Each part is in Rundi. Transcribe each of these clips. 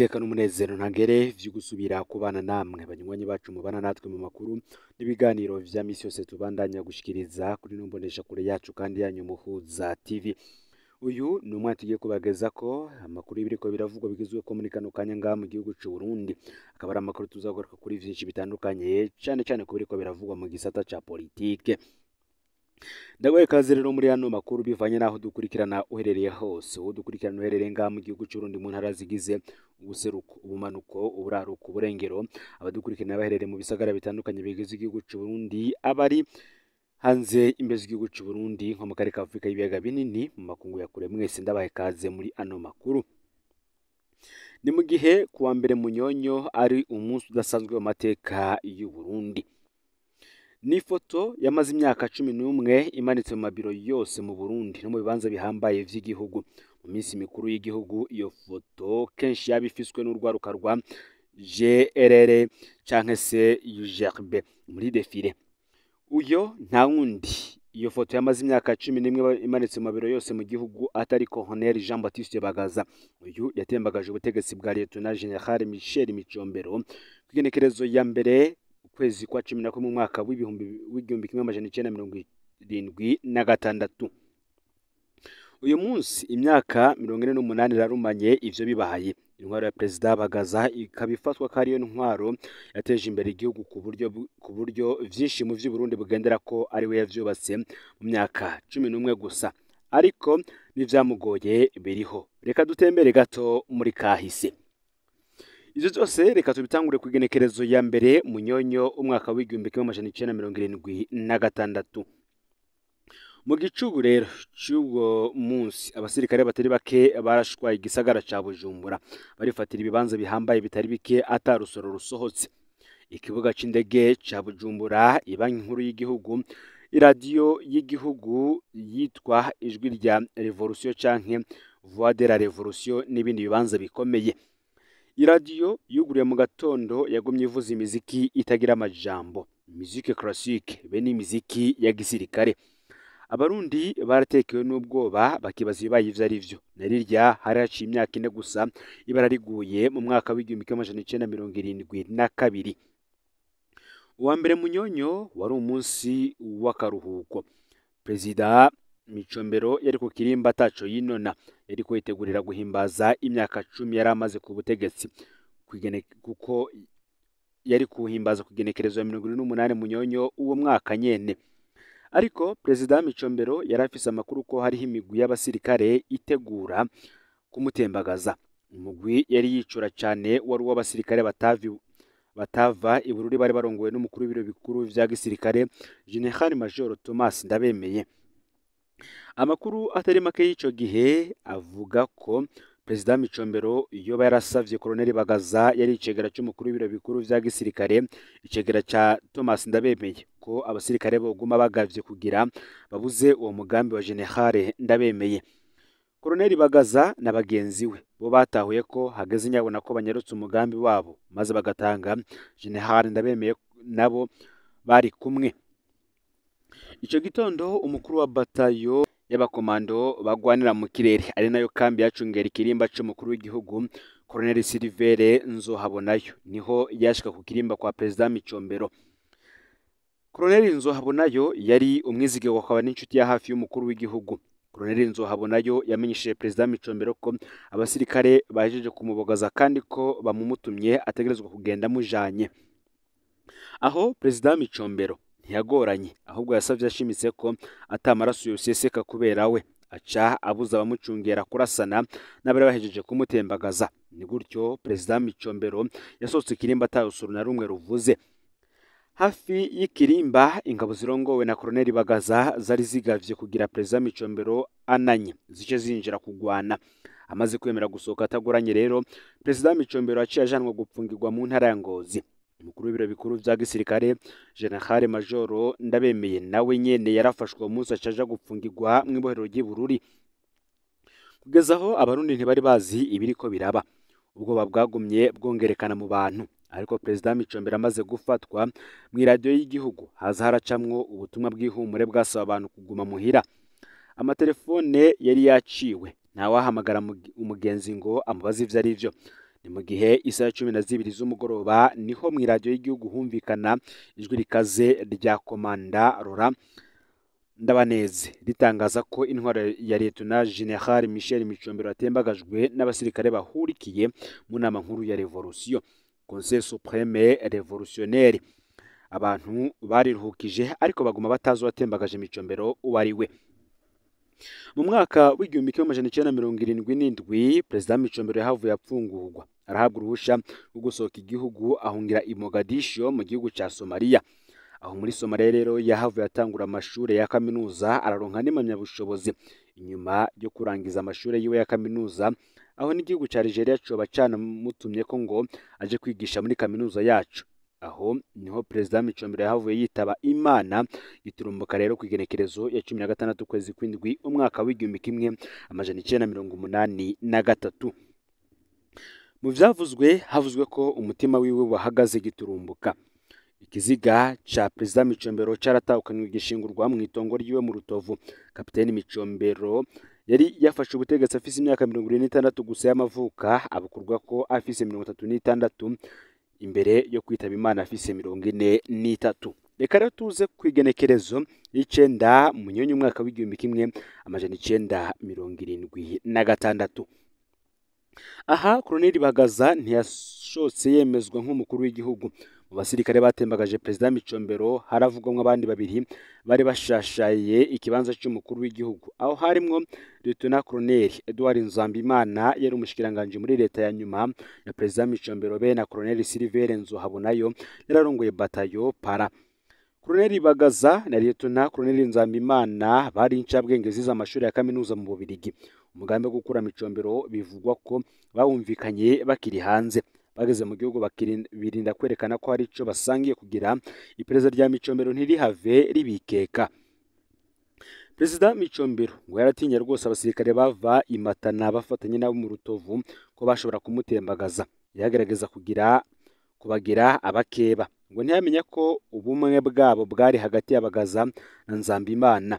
N'iteka n'umunezero ntangere vyo gusubira kubana namwe banywanyi bacu mubana natwe mu makuru n'ibiganiro vya misi yose tubandanya gushikiriza kuri ino mboneshakure yacu kandi yanyu Muhuza TV. Uyu ni umwanya tugiye kubagezako amakuru y'ibiriko biravugwa bigezweho muri kano kanya ngaha mu gihugu c'u Burundi. Akaba ari amakuru tuzagaruka kuri vyinshi bitandukanye, cane cane ku biriko biravugwa mu gisata ca politike. Ndaguhaye ikaze rero muri ano makuru bivanye n'aho dukurikirana uherereye hose. Uwo dukurikirana uherereye ngaha mu gihugu c'Uburundi mu ntara zigize ubuseruko, ubumanuko, uburaruko, uburengero, abadukurikirana baherereye mu bisagara bitandukanye bigize igihugu c'Uburundi, abari hanze imbe z'igihugu c'Uburundi nko mu karere ka Afrika y'ibiyaga binini, mu makungu ya kure, mwese ndabahaye ikaze muri ano makuru. Ni mu gihe kuwa mbere Munyonyo ari umunsi udasanzwe mu mateka y'u Burundi. Ni ifoto yamaze imyaka 11 imanitse mu mabiro yose mu Burundi no mu bibanza bihambaye vy'igihugu. Mu minsi mikuru y'igihugu iyo foto kenshi yaba ifiswe n'urwaruka rwa GRR canke se UGRB muri défilé. Uyo nta wundi, iyo foto yamaze imyaka 11 imanitse mu mabiro yose mu gihugu atari Colonel Jean Baptiste Bagaza. Uyu yatembagaje ubutegetsi bwa Lieutenant General Michel Micombero kw'igenekerezo ya mbere ukwezi kwa 11 mu mwaka w'1976. Uyu munsi imyaka 48 irarumanye ivyo bibaye. Intwaro ya Perezida Bagaza ikaba ifatwa ko ariyo ntwaro yateje imbere igihugu ku buryo vyinshi mu vy'Uburundi bugendera ko ari we yavyubatse mu myaka 11 gusa. Ariko n'ivyamugoye biriho. Reka dutembere gato muri kahise. Ivyo vyose reka tubitangure kw'igenekerezo ya mbere Munyonyo umwaka w'1976. Mu gicugu rero c'uwo munsi, abasirikare batari bake barashwaye igisagara ca Bujumbura, barifatira ibibanza bihambaye bitari bike ata rusoro rusohotse: ikibuga c'indege ca Bujumbura, ibanki nkuru y'igihugu, iradiyo y'igihugu yitwa Ijwi rya Revolution canke Voix de la Revolution, n'ibindi bibanza bikomeye. Iradiyo yuguriye mu gatondo yagumye ivuza imiziki itagira amajambo, musique classique, be n'imiziki ya gisirikare. Abarundi baratekewe n'ubwoba, bakibaza ibibaye ivyo ari vyo. Narirya hari haciye imyaka 4 gusa ibara riguye mu mwaka w'1972. Uwa mbere Munyonyo wari umunsi w'akaruhuko. Perezida Micombero yari ku kirimba ataco yinona, yariko yitegurira guhimbaza imyaka 10 yari amaze ku butegetsi, kuko yari kuhimbaza kugenekerezo ya 78 Munyonyo uwo mwaka nyene. Ariko Perezida Micombero yari afise amakuru ko hariho imigwi y'abasirikare itegura kumutembagaza. Umugwi yari yicura cane wari uw'abasirikare batava i Bururi, bari barongowe n'umukuru w'ibiro bikuru vya gisirikare, General Major Thomas Ndabemeye. Amakuru atari make y'ico gihe avuga ko Perezida Micombero yoba yarasavye Colonel Bagaza, yari icegera c'umukuru w'ibiro bikuru vya gisirikare, icegera ca Thomas Ndabemeye, ko abasirikare boguma bagavye kugira babuze uwo mugambi wa General Ndabemeye. Colonel Bagaza na bagenzi we bo batahuye ko hageze nyabona ko banyarutse umugambi wabo, maze bagatanga General Ndabemeye nabo bari kumwe. Ico gitondo umukuru wa batayo y'abakomando bagwanira mu kirere, ari nayo kambi yacungera ikirimba c'umukuru w'igihugu, Colonel Silvere Nzohabonayo, niho yashika ku kirimba kwa Perezida Micombero. Colonel Nzohabonayo yari umwizigirwa akaba n'inshuti ya hafi y'umukuru w'igihugu. Colonel Nzohabonayo yamenyesheje Perezida Micombero ko abasirikare bahejeje kumubogaza kandi ko bamumutumye, ategerezwa kugenda mujanye. Aho Perezida Micombero ntiyagoranye, ahubwo yasavye ashimitse ko ata maraso yoseseka kubera we, aca abuza abamucungera kurasana n'abari bahejeje kumutembagaza. Ni gutyo Perezida Micombero yasohotse ikirimba ata rusoro na rumwe ruvuze. Hafi y'ikirimba ingabo zirongowe na Colonel Bagaza zari zigavye kugira Perezida Micombero ananye zice zinjira kugwana. Amaze kwemera gusohoka atagoranye rero, Perezida Micombero yaciye ajanwa gupfungirwa mu ntara ya Ngozi. Umukuru w'ibiro bikuru vya gisirikare, General Major Ndabemeye, nawe nyene yarafashwe uwo munsi, acaja gupfungirwa mw'ibohero ry'i Bururi. Kugeza aho Abarundi ntibari bazi ibiriko biraba. Ubwoba bwagumye bwongerekana mu bantu. Ariko Perezida Micombero amaze gufatwa, mw'iradiyo y'igihugu haza haracamwo ubutumwa bw'ihumure bwasaba abantu kuguma muhira. Amatelefone yari yaciwe, ntawahamagara umugenzi ngo amubaze ivyo ari vyo. Ni mu gihe isaha 12 z'umugoroba niho mu iradiyo y'igihugu humvikana ijwi rikaze rya komanda Laurent Ndabaneze ritangaza ko intwaro ya Lieutenant General Michel Micombero atembagajwe n'abasirikare bahurikiye mu nama nkuru ya Revolution, Conseil Supreme Revolutionnaire. Abantu bariruhukije ariko baguma batazi uwatembagaje Micombero uwo ari we. Mu mwaka w'1977 Perezida Micombero yahavuye apfungurwa, arahabwa uruhusha rwo gusohoka igihugu, ahungira i Mogadishu mu gihugu ca Somalia. Aho muri Somalia rero yahavuye atangura amashure ya kaminuza, araronka n'impamyabushobozi. Inyuma yo kurangiza amashure yiwe ya kaminuza, aho n'igihugu ca Algeria coba canamutumye ko ngo aje kwigisha muri kaminuza yacu. Aho niho Perezida Micombero yahavuye yitaba Imana giturumbuka rero ku igenekerezo ya 16 kwezi kw'indwi umwaka w'1983. Mu vyavuzwe havuzwe ko umutima wiwe wahagaze giturumbuka. Ikiziga ca Perezida Micombero caratahukanywe gishingurwa mu itongo ryiwe mu Rutovu. Kapiteni Micombero yari yafashe ubutegetsi afise imyaka 76 gusa y'amavuka, abukurwa ko afise 36 imbere yo kwitaba Imana afise 43. Reka rero tuze ku igenekerezo y'icenda Munyonyo umwaka w'1976. Aha Colonel Bagaza ntiyashotse yemezwa nk'umukuru w'igihugu. Mu basirikare batembagaje Perezida Micombero haravugwamwo abandi babiri bari bashashaye ikibanza cy'umukuru w'igihugu. Aho harimwo Lieutenant Colonel Edouard Nzambimana yari umushikiranganje muri leta ya nyuma ya Perezida Micombero, be na Colonel Sylvere Nzohabonayo yararongoye batayo para. Colonel Bagaza na Lieutenant Colonel Nzambimana bari incabwenge zize amashuri ya kaminuza mu Bubiligi. Umugambi wo gukura Micombero bivugwa ko bawumvikanye bakiri hanze. Bageze mu gihugu birinda kwerekana ko hari ico basangiye kugira iperereza rya Micombero ntirihave ribikeka. Perezida Micombero ngo yaratinya rwose abasirikare bava i Matana bafatanye nabo mu Rutovu ko bashobora kumutembagaza. Yagerageza kubagira abakeba, ngo ntiyamenya ko ubumwe bwabo bwari hagati y'Abagaza na Nzambimana.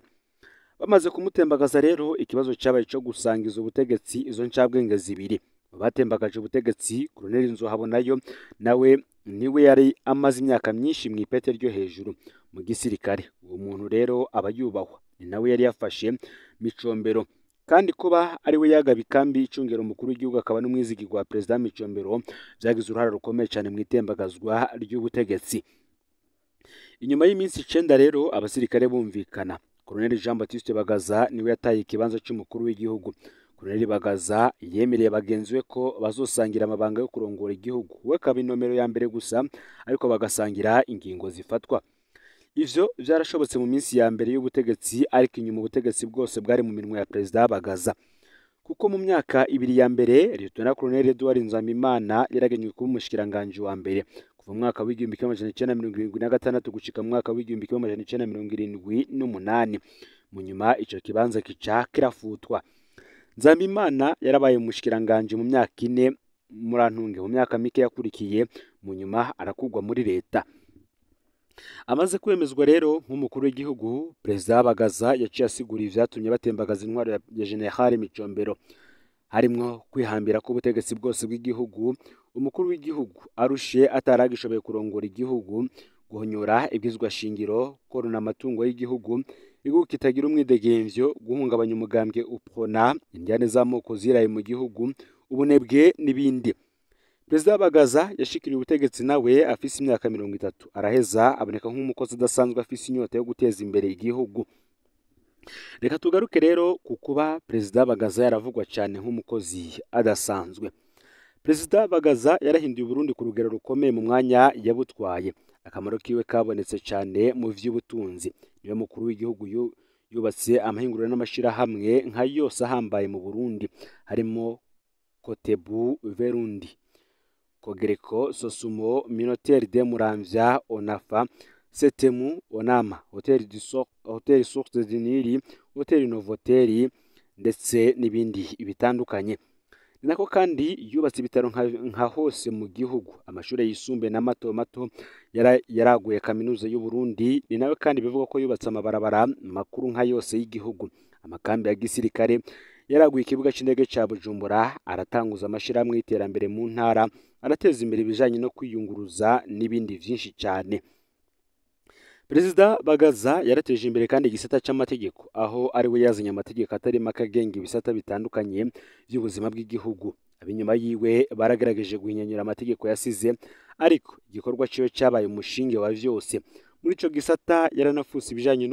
Bamaze kumutembagaza rero ikibazo cyabaye cyo gusangiza ubutegetsi izo ncabwenge zibiri. Batembagaje ubutegetsi Colonel Nzohabonayo nawe niwe yari amaze imyaka myinshi mu ipete ryo hejuru mu gisirikare. Uwo muntu rero aba yubahwa, ni nawe yari yafashe Micombero, kandi kuba ari we yagaba ikambi icungera umukuru w'igihugu akaba n'umwizigirwa wa Perezida Micombero byagize uruhare rukomeye cyane mu itembagazwa ry'ubutegetsi. Inyuma y'iminsi 9 rero abasirikare bumvikana, Colonel Jean Baptiste Bagaza niwe yataye ikibanza cy'umukuru w'igihugu. Colonel Bagaza yemereye bagenzi be ko bazosangira amabanga yo kurongora igihugu, we akaba inomero ya mbere gusa, ariko bagasangira ingingo zifatwa. Ivyo vyarashobotse mu minsi ya mbere y'ubutegetsi, ariko inyuma ubutegetsi bwose bwari mu minwe ya Perezida Bagaza. Kuko mu myaka ibiri ya mbere Lieutenant Colonel Edouard Nzambimana yaragenywe kuba umushikiranganje wa mbere kuva mu mwaka w'1976 gushika mu mwaka w'1978. Mu nyuma ico kibanza kica kirafutwa. Nzambimana yarabaye umushikiranganje mu myaka 4 murantunge mu myaka mike yakurikiye, mu nyuma arakugwa muri leta. Amaze kwemezwa rero nk'umukuru w'igihugu, Perezida Bagaza yaciye asigura ivyatumye batembagaza intwaro ya General Micombero, harimwo kwihambira ko ubutegetsi bwose bw'igihugu, umukuru w'igihugu arushe ataragishoboye kurongora igihugu, guhonyora ibwizwa shingiro, korona amatungo y'igihugu, igihugu kitagira umwidegemvyo, guhungabanya umugambwe UPRONA, indyane z'amoko ziraye mu gihugu, ubunebwe n'ibindi. Perezida Bagaza yashikiriye ubutegetsi nawe afise imyaka 30, araheza aboneka nk'umukozi udasanzwe afise inyota yo guteza imbere igihugu. Reka tugaruke rero ku kuba Perezida Bagaza yaravugwa cyane nk'umukozi adasanzwe. Perezida Bagaza yarahinduye Burundi ku rugero rukomeye mu mwanya yabutwaye. Akamaro kiwe kabonetse cyane mu vy'ubutunzi. Niwe mukuru w'igihugu yubatse amahinguriro n'amashirahamwe nka yose ahambaye mu Burundi, harimo Kotebu Verundi, Kogereko, Sosumo, Minotel de Muramvya, Onafa, Setemu, Onama, Hotel Source du Nil, Hotel Novotel ndetse n'ibindi bitandukanye. Ni nako kandi yubatse ibitaro nka hose mu gihugu, amashuri yisumbuye na mato mato yaraguye kaminuza y'u Burundi. Ni nawe kandi bivugwa ko yubatse amabarabara makuru nka yose y'igihugu, amakambi ya gisirikare Yaraguye ikibuga c'indege ca Bujumbura, aratanguza amashirahamwe y'iterambere mu ntara, arateza imbere ibijanye no kwiyunguruza n'ibindi vyinshi cane. Perezida Bagaza yarateje imbere kandi igisata c'amategeko, aho ari we yazanye amategeko atari make agenga ibisata bitandukanye by'ubuzima bw'igihugu. Ab'inyuma yiwe baragerageje guhinyanyura amategeko yasize, ariko igikorwa ciwe cabaye umushinge wa vyose. Muri ico gisata yaranafuse ibijanye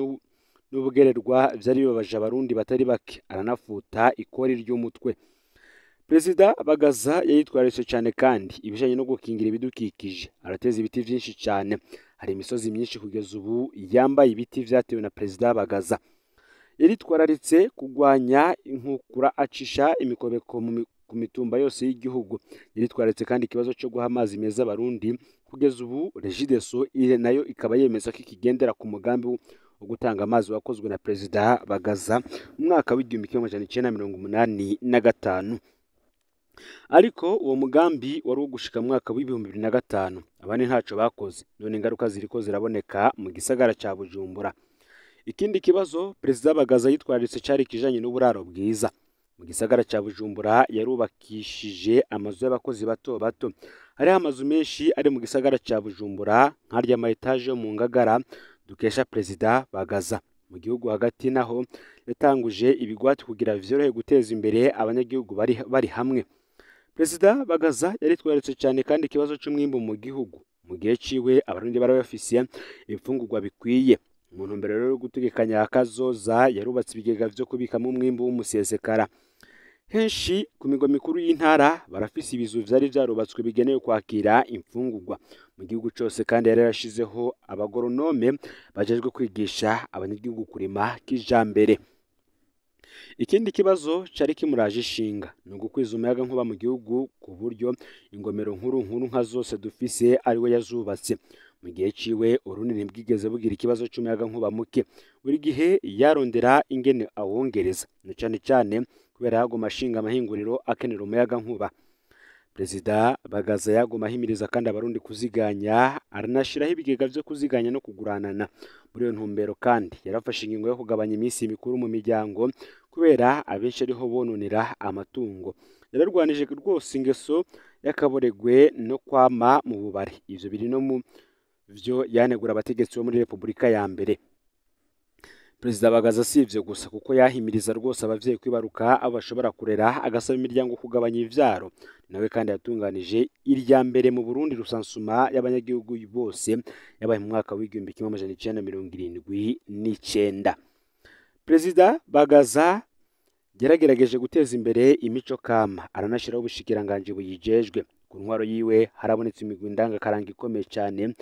n'ubugererwa vyari bibabaje abarundi batari bake, aranafuta ikori ry'umutwe. Perezida Bagaza yayitwararitse cane kandi ibijanye no gukingira ibidukikije, arateza ibiti vyinshi cane. Hari imisozi myinshi kugeza ubu yambaye ibiti vyatewe na Perezida Bagaza. Yaritwararitse kugwanya inkukura, acisha imikobeko ku mitumba yose y'igihugu. Yaritwararitse kandi ikibazo co guha amazi meza abarundi. Kugeza ubu Regideso nayo ikaba yemeza ko ikigendera ku mugambi wo gutanga amazi wakozwe na Perezida Bagaza mu mwaka w'1985. Ariko uwo mugambi wari uwo gushika mu mwaka w'2005, abandi ntaco bakoze, none ingaruka ziriko ziraboneka mu gisagara ca Bujumbura. Ikindi kibazo Perezida Bagaza yitwararitse cari ikijanye n'uburaro bwiza. Mu gisagara ca Bujumbura yarubakishije amazu y'abakozi bato bato. Hariho amazu menshi ari mu gisagara ca Bujumbura, nk'arya ama etaje yo mu Ngagara dukesha Perezida Bagaza. Mu gihugu hagati naho yatanguje ibigwati kugira vyorohe guteza imbere abanyagihugu bari hamwe. Perezida Bagaza yaritwararitse cane kandi ikibazo c'umwimbu mu gihugu. Mu gihe ciwe abarundi bari bafise imfungurwa bikwiye. Mu ntumbero rero yo gutegekanya akazoza, yarubatse ibigega vyo kubikamwo umwimbu w'umusesekara. Henshi ku migwa mikuru y'intara barafise ibizu vyari vyarubatswe bigenewe kwakira imfungurwa. Mu gihugu cose kandi yari yarashizeho abagoronome bajejwe kwigisha abanyagihugu kurima kijambere. Ikindi kibazo cari kimuraje ishinga ni ugukwiza umuyagankuba mu gihugu, ku buryo ingomero nkuru nkuru nka zose dufise ari we yazubatse. Mu gihe ciwe Uburundi ntibwigeze bugira ikibazo c'umuyagankuba muke. Buri gihe yarondera ingene awongereza, na cane cane kubera yaguma ashinga amahinguriro akenera umuyagankuba. Perezida Bagaza yaguma ahimiriza kandi abarundi kuziganya, aranashiraho ibigega vyo kuziganya no kuguranana. Muri iyo ntumbero kandi yarafashe ingingo yo kugabanya iminsi mikuru mu miryango, kubera abenshi ariho bononera amatungo. Yararwanije rwose ingeso y'akaboregwe no kwama mu bubari. Ivyo biri no mu vyo yanegura abategetsi bo muri Repubulika ya mbere. Perezida Bagaza si ivyo gusa, kuko yahimiriza rwose abavyeyi kwibaruka abo bashobora kurera, agasaba imiryango kugabanya ivyaro. Nawe kandi yatunganije irya mbere mu Burundi rusansuma y'abanyagihugu bose yabaye mu mwaka w'1979. Perezida Bagaza yaragerageje guteza imbere imico kama, aranashiraho ubushikiranganji buyijejwe. Ku ntwaro yiwe harabonetse imigwi ndangakaranga ikomeye cane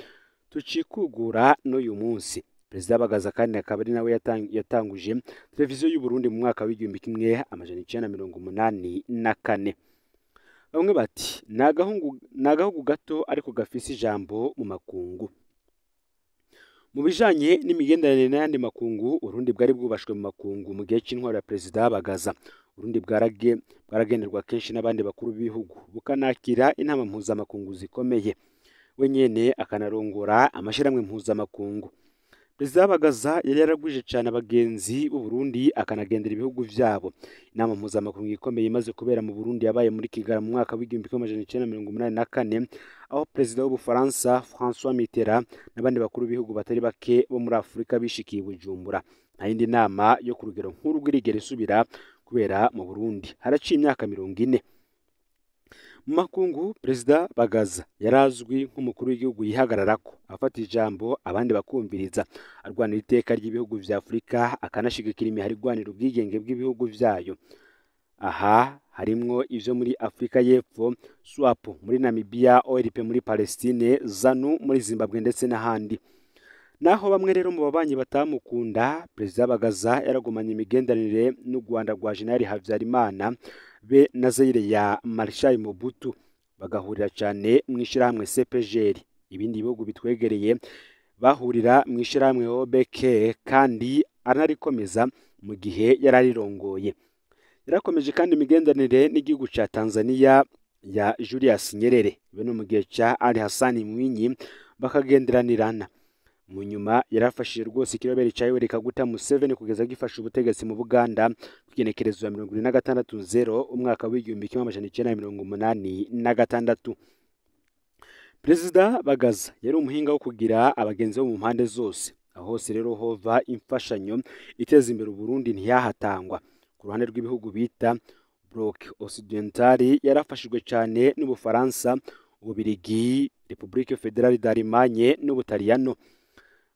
tucikugura n'uyu munsi. Perezida Bagaza kandi akaba ari nawe yatanguje televiziyo y'u Burundi mu mwaka w'1984. Bamwe bati ni agahugu gato ariko gafise ijambo mu makungu. Mu bijanye n'imigenderanire n'ayandi makungu, Uburundi bwari bwubashwe mu makungu mu gihe c'intwaro ya Perezida Bagaza. Uburundi bwaragenderwa kenshi n'abandi bakuru b'ibihugu, bukanakira inama mpuzamakungu zikomeye. We nyene akanarongora amashirahamwe mpuzamakungu. Perezida Bagaza yari yaragwije cane abagenzi b'u Burundi, akanagendera ibihugu vyabo. Inama mpuzamakungu ikomeye imaze kubera mu Burundi yabaye muri Kigali mu mwaka w'1984, aho Perezida w'Ubufaransa François Mitterrand n'abandi bakuru b'ibihugu batari bake bo muri Afurika bishikiye Bujumbura. Nta yindi nama yo ku rugero nk'uru irigera isubira kubera mu Burundi. Haraciye imyaka 40. Mu makungu, Perezida Bagaza yarazwi nk'umukuru w'igihugu yihagararako, afata ijambo abandi bakumviriza, arwanira iteka ry'ibihugu vya Afurika, akanashigikira imihari igwanira ubwigenge bw'ibihugu vyayo. Aha harimwo ivyo muri Afurika y'Epfo, SWAPO muri Namibia, OLP muri Palestine, ZANU muri Zimbabwe ndetse n'ahandi. Naho bamwe rero mu babanyi batamukunda, Perezida Bagaza yaragumanye imigenderanire n'u Rwanda rwa Jenerali Habyarimana be na Zaire ya Marshal Mobutu, bagahurira cane mw'ishirahamwe CPGL. Ibindi bihugu bitwegereye bahurira mw'ishirahamwe OBK, kandi aranarikomeza mu gihe yararirongoye. Yarakomeje kandi imigenderanire n'igihugu ca Tanzania ya Julius Nyerere, be no mu gihe ca Ali Hassan Mwinyi bakagenderanirana. Mu nyuma yarafashije rwose ikiroberi ca Yoweri Kaguta Museveni kugeza gifashe ubutegetsi mu Buganda ku igenekerezo ya 76 umwaka w'1986. Perezida Bagaza yari umuhinga wo kugira abagenzi bo mu mpande zose. Aho hose rero hova imfashanyo iteza imbere Uburundi ntiyahatangwa. Ku ruhande rw'ibihugu bita Bloc Occidental yarafashijwe cyane n'Ubufaransa, Ububirigi, Republique Fédérale d'Allemagne n'Ubutaliyano.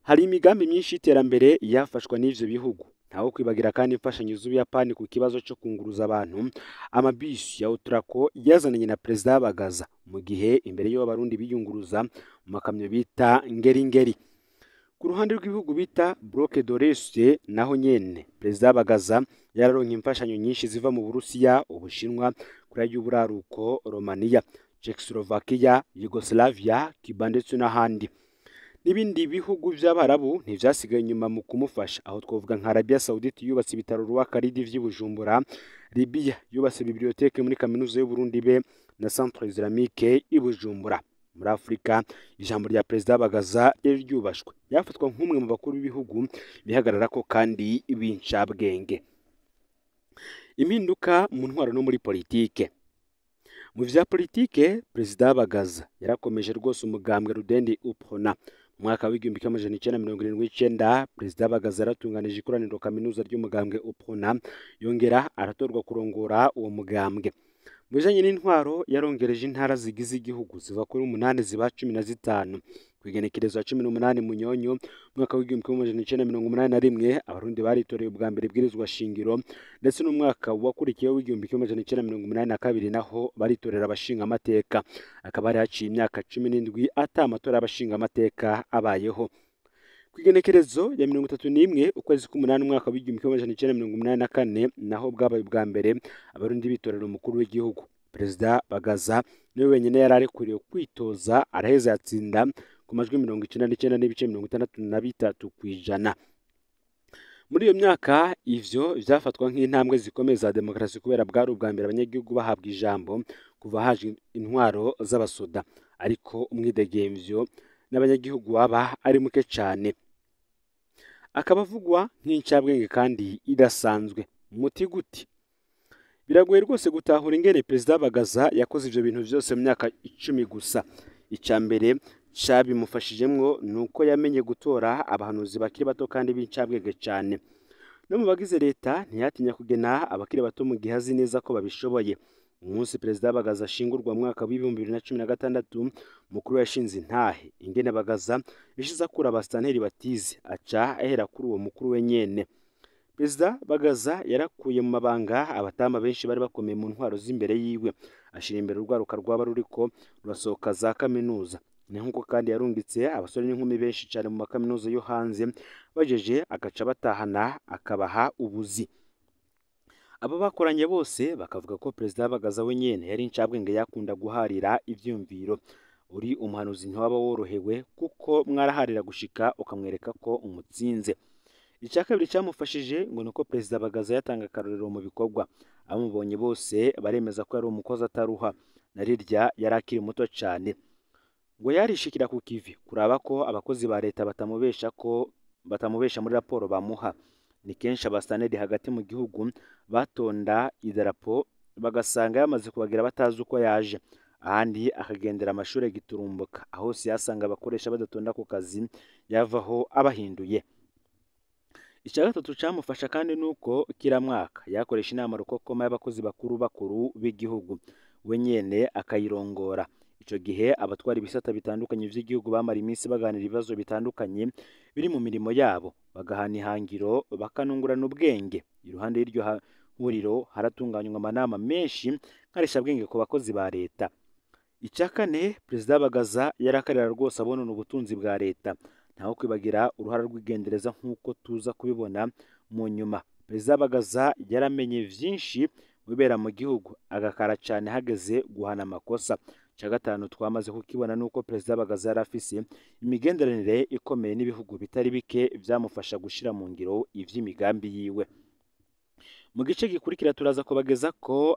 Hari imigambi myinshi y'iterambere yafashwa n'ivyo bihugu. Ntawo kwibagira kandi imfashanyo z'Ubuyapani ku kibazo cyo kunguruza abantu, amabisi ya Otraco yazananye na Perezida Bagaza, mu gihe imbere y'aho Abarundi biyunguruza mu makamyo bita ngeri ngeri. Ku ruhande rw'ibihugu bita Bloc de l'Est naho nyene Perezida Bagaza yararonka imfashanyo nyinshi ziva mu Burusiya, Ubushinwa, Korea y'Uburaruko, Romania, Czechoslovakia, Yugoslavia, Cuba ndetse n'ahandi. N'ibindi bihugu by'Abarabu ntivyasigaye inyuma mu kumufasha, aho twovuga nka Arabia Saudite yubatse ibitaro Rwakaridi vy'i Bujumbura, Libya yubatse bibliothèque muri kaminuza y'u Burundi be na Centre Islamique i Bujumbura. Muri Afrika ijambo rya Perezida Bagaza ryari ryubashwe, yafatwa nk'umwe mu bakuru b'ibihugu bihagararako kandi b'incabwenge. Impinduka mu ntwaro no muri politike. Mu vya politike Perezida Bagaza yarakomeje rwose umugambwe Rudende Uprona. Mu mwaka w'1979 Perezida Bagaza yaratunganije ikoraniro kaminuza ry'umugambwe Uprona, yongera aratorwa kurongora uwo mugambwe. Mu bijanye n'intwaro yarongereje intara zigize igihugu ziva kuri 8 ziba 15. Ku igenekerezo ya 18 Munyonyo umwaka w'1981 Abarundi baritoreye ubwa mbere ibwirizwa shingiro, ndetse n'umwaka wakurikiyeho w'1982 naho baritorera abashinga amateka. Akaba hari haciye imyaka 17 ata amatora y'abashinga amateka abayeho. Ku igenekerezo ya 31 ukwezi k'umunani umwaka w'1984 naho bwabaye ubwa mbere Abarundi bitorera umukuru w'igihugu. Perezida Bagaza niwe wenyine yari arekuriwe kwitoza, araheza yatsinda ku majwi 99.63%. Muri iyo myaka ivyo vyafatwa nk'intambwe zikomeye za demokarasi, kubera bwari ubwa mbere abanyagihugu bahabwa ijambo kuva haje intwaro z'abasoda, ariko umwidegemvyo n'abanyagihugu waba ari muke cane. Akaba avugwa nk'incabwenge kandi idasanzwe. Muti guti? Biragoye rwose gutahura ingene Perezida Bagaza yakoze ivyo bintu vyose mu myaka 10 gusa. Ica mbere cabimufashijemwo nuko yamenye gutora abahanuzi bakiri bato kandi b'incabwenge cane. No mu bagize leta ntiyatinya kugena abakiri bato mu gihe azi neza ko babishoboye. Umunsi Perezida Bagaza ashingurwa mu mwaka w'2016, mukuru yashinze intahe ingene Bagaza yashize akura abasitanteri batize, aca ahera kuri uwo mukuru we nyene. Perezida Bagaza yarakuye mu mabanga abatama benshi bari bakomeye mu ntwaro z'imbere yiwe, ashira imbere urwaruka rwaba ruriko rurasohoka za kaminuza. Ni nkuko kandi yarungitse abasore n'inkumi benshi cyane mu makaminuza yo hanze, bajeje agaca batahana akabaha ubuzi. Abo bakoranye bose bakavuga ko Perezida Bagaza we nyene yari incabwenge, yakunda guharira ivyumviro. Uri umuhanuzi ntiwaba worohewe kuko mwaraharira gushika ukamwereka ko umutsinze. Icya kabiri cyamufashije ngo nuko Perezida Bagaza yatanga akarorero mu bikorwa. Abamubonye bose baremeza ko yari umukozi ataruha, na rirya yari akiri muto cyane. Ngo yarishikira ku kivi kuraba ko abakozi ba leta batamubesha muri raporo bamuha. Ni kenshi abasaneri hagati mu gihugu batonda idarapo bagasanga yamaze kubagira batazi uko yaje. Ahandi akagendera amashuri giturumbuka, aho hose yasanga abakoresha badatonda ku kazi, yavaho abahinduye. Icya gatatu camufasha kandi nuko kiramwaka yakoresha inama rukokoma y'abakozi bakuru b'igihugu, we nyene akayirongora. Ico gihe abatwara ibisata bitandukanye vy'igihugu bamara iminsi baganira ibibazo bitandukanye biri mu mirimo yabo, bagahana ihangiro, bakanungurana ubwenge. Iruhande y'iryo huriro haratunganywa amanama menshi nkarishabwenge ku bakozi ba leta. Icya kane, Perezida Bagaza yarakarira rwose abonona ubutunzi bwa leta. Ntaho kwibagira uruhara rw'igendereza nk'uko tuza kubibona mu nyuma. Perezida Bagaza yaramenye vyinshi bibera mu gihugu, agakara cyane hageze guhana amakosa. Icya gatanu twamaze kukibona nuko Perezida Bagaza yarafise imigenderanire ikomeye n'ibihugu bitari bike vyamufasha gushira mu ngiro ivy'imigambi yiwe. Mu gice gikurikira turaza kubageza ko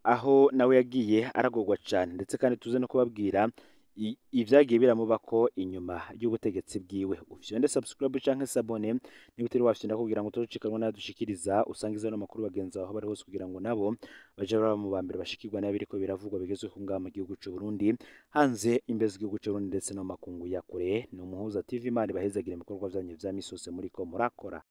aho nawe yagiye aragorwa cyane, ndetse kandi tuze no kubabwira ivyagiye biramubako inyuma y'ubutegetsi bwiwe. Ufyonde subscribe canke s'abonner niba utari wafyonda kugira ngo utocikanwa n'ayadushikiriza, usangize ano makuru bagenzi bawe aho bari hose kugira ngo nabo baje baba mu ba mbere bashikirwa n'abiriko biravugwa bigezweho ngaha mu gihugu c'u Burundi, hanze imbe z'igihugu c'u Burundi ndetse no mu makungu ya kure. Ni Umuhuza TV, Imana ibahezagire mu bikorwa vyanyu vya misi yose muriko murakora.